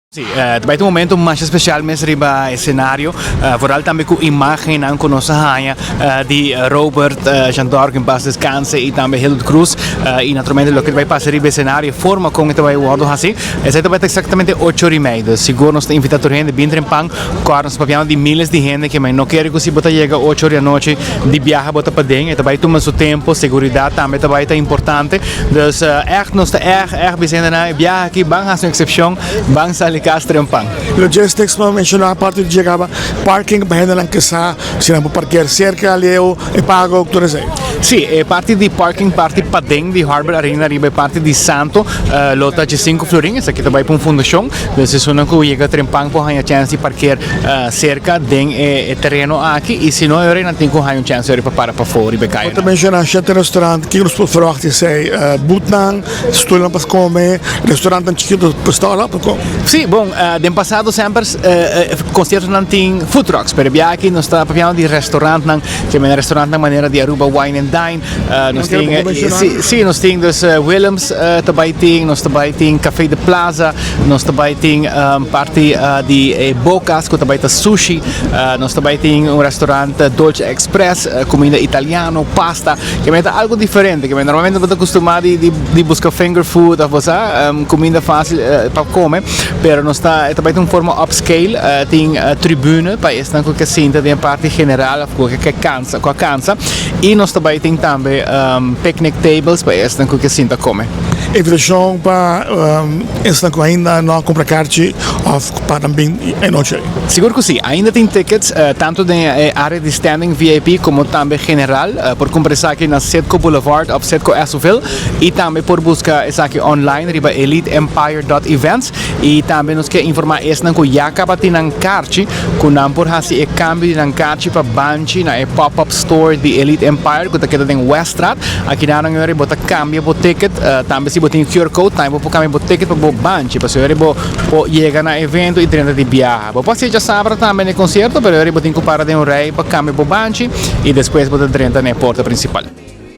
Sí, ta bai ta un momento masha special mes riba escenario, vooral tambe cu imagennan cu nos a haña di Robert Jandor, cu en paz descanse, y tambe Hildert Cruz, y naturalmente loke ta bai pasa riba escenario, e forma con e ta bai wordo haci, esey ta bai ta exactamente ocho ora y mei. Dus sigur nos ta invita tur hende bin trempan, cu nos ta papiando di miles di hende ke no kere cu si bo ta yega ocho ora di anochi di biaha bo ta paden, e ta bai tuma su tempo, seguridad tambe ta bai ta importante. Dus echt nos ta echt echt bisa hendenan e biaha aki ban haci un excepcion. Ban sali kas trempan. Logistics bo a menshoná aparte di djegaba parking pa hendenan ke sa si nan por parkeer serka leu e pago tur esei. Sí, e parti di parking parti paden di Harbor Arena riba e parti di Santo lo ta dje sinku florin, esaki ta bai pa un fundashon, dus esunnan ku yega trempan por haña chèns di parkeer serka den e tereno aki i si no e ora nan tin ku haña un chèns pa para pafó riba e kayanan. Bo ta menshoná shete restaurant, kiko nos por ferwagt esei? Butnan? Stoelnan pa come, restaurantnan chikito pa stòl pa come. Sí, bon, den pasado semper conciertonan tin food trucks, pero e biaha aki nos ta papiando di restaurantnan, ke menen restaurantnan manera di Aruba Wine and Dine, nos tin, sí, sí, nos tin dus Willems ta bai tin, nos ta bai tin Café de Plaza, nos ta bai tin parti di e Bocas ku ta bai ta sushi, nos ta bai tin un restaurant Dolce Express, kuminda italiano, pasta. Ke mei ta algo diferente, ke mei normalmente bo ta kustumá di di buska finger food òf bo sa kuminda fásil pa kome, pero nos ta e ta bai ta un forma upscale, tin tribune pa esnan ku ke sinta den e parti general òf ku ke kansa ku a kansa i nos ta bai tin tambe picnic tables pa esnan ku ke sinta kome. Invitashon pa esnan ku ainda no a kumpra karchi òf pa nan bin e nochi ei. Sigur ku si, ainda tin tickets tantu den e área di standing VIP komo tambe general. Por kumpra esaki na Citgo Boulevard òf Citgo Esoville i tambe por buska esaki online riba eliteempire dot events. I tambe nos ke informá esnan ku ya kaba tin nan karchi ku nan por hasi e kambio di nan karchi pa banchi na e pop-up store di Elite Empire ku ta keda den Weststraat. Akinan nan bo ta kambia bo ticket, tambe si bo tin QR code tambe bo por kambia bo ticket pa bo banchi pasobra bo por yega na evento y drenta di biaha. Bo por haci djasabra tambe na e concierto, pero bo tin cu para den un rij pa cambia bo banchi y despues bo ta drenta na e porta principal.